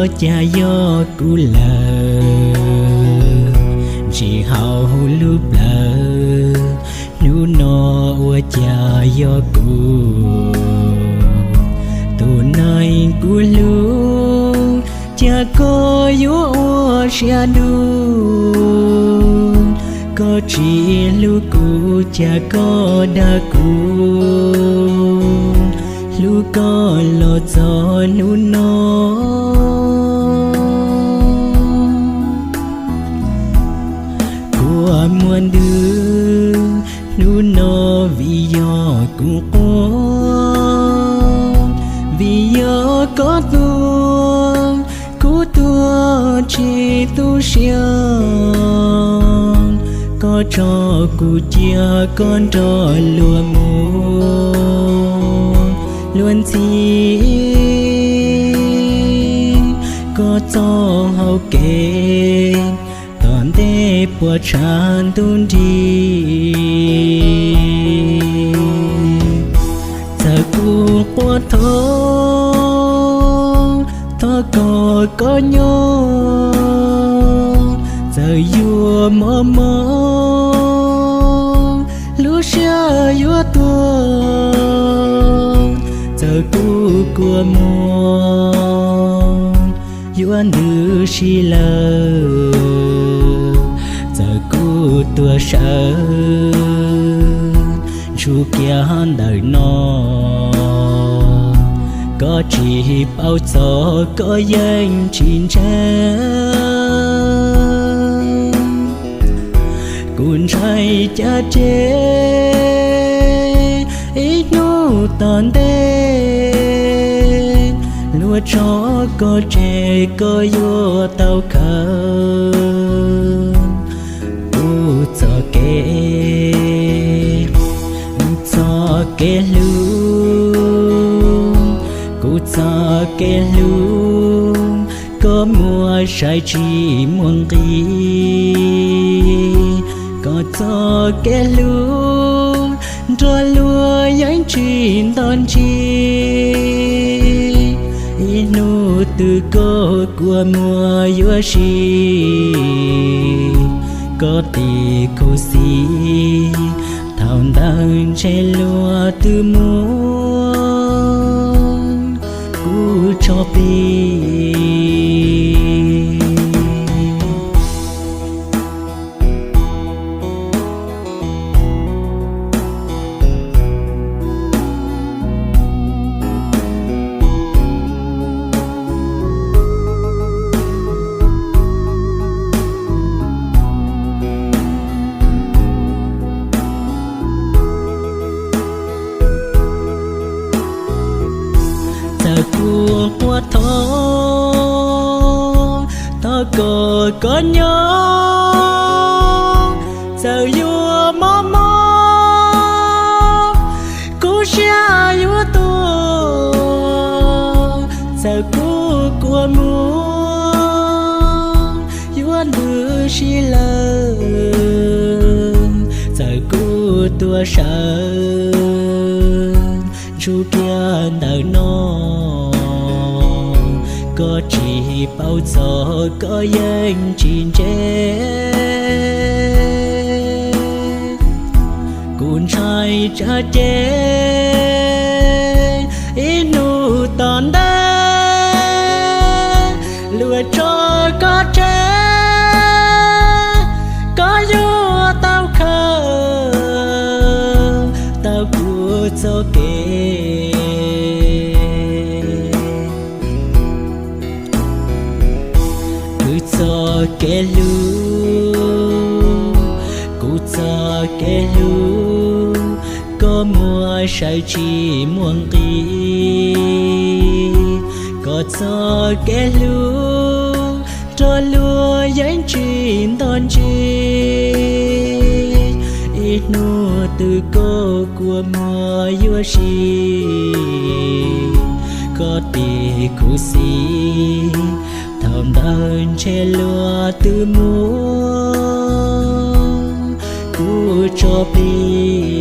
Cas yog kuv lawm, ntsis hauv lub plawv, hnub no ua cas yog kuv. Tus neeg kuv hlub, cas koj yuav ua siab dub. Koj tsis hlub kuv, cas koj dag kuv, hlub koj los txog hnub no. Kua muag ntws, hnub no vim yog kuv quaj, vim yog koj tuag, kuv tuag tsis tu siab. Koj tso kuv cia, koj nrog luag mus luag ntxhi, koj txoj hau kev tom ntej puas tshav ntuj nrig. Txawm kuv quaj thoob, thov kom koj nyob, txawm yuav mob mob, lub siab yuav tuag, txawm kuv kua muag yuav ntws si lawm, txawm kuv tuag sawv ntsug kiag ntawm no, koj tsis paub txog koj yeej tsis ntseeg. Kuv ntshai cas ces ib hnub tom ntej luag tso koj tseg, koj yuav tau khaws kuv txoj kev, txoj kev hlub, kuv txoj kev hlub, koj muab saib tsis muaj nqis. Koj txoj kev hlub nrog luag yeej tsis nto ntsis, ib hnub twg koj kua muag yuav si, koj tis khuv xim, thaum ntawd ntshe luag twb muab kuv tso plig. Txawm kuv quaj thoob, thov kom koj nyob, txawm yuav mob mob, kuv siab yuav tuag, txawm kuv kua muag yuav ntws si lawm, txawm kuv tuag sawv ntsug kiag ntawm no, koj tsis paub txog koj yeej tsis ntseeg. Kuv ntshai tsam ces ib hnub tom ntej luag tso koj tseg, koj yuav tau khaws tau kuv txoj kev. Kuv txoj kev hlub, kuv txoj kev hlub, koj muab saib tsis muaj nqis. Koj txoj kev hlub nrog luag yeej tsis nto ntsis, ib hnub twg koj kua muag yuav si, koj tis khuv xim, thaum ntawd ntshe luag twb muab kuv tso plig.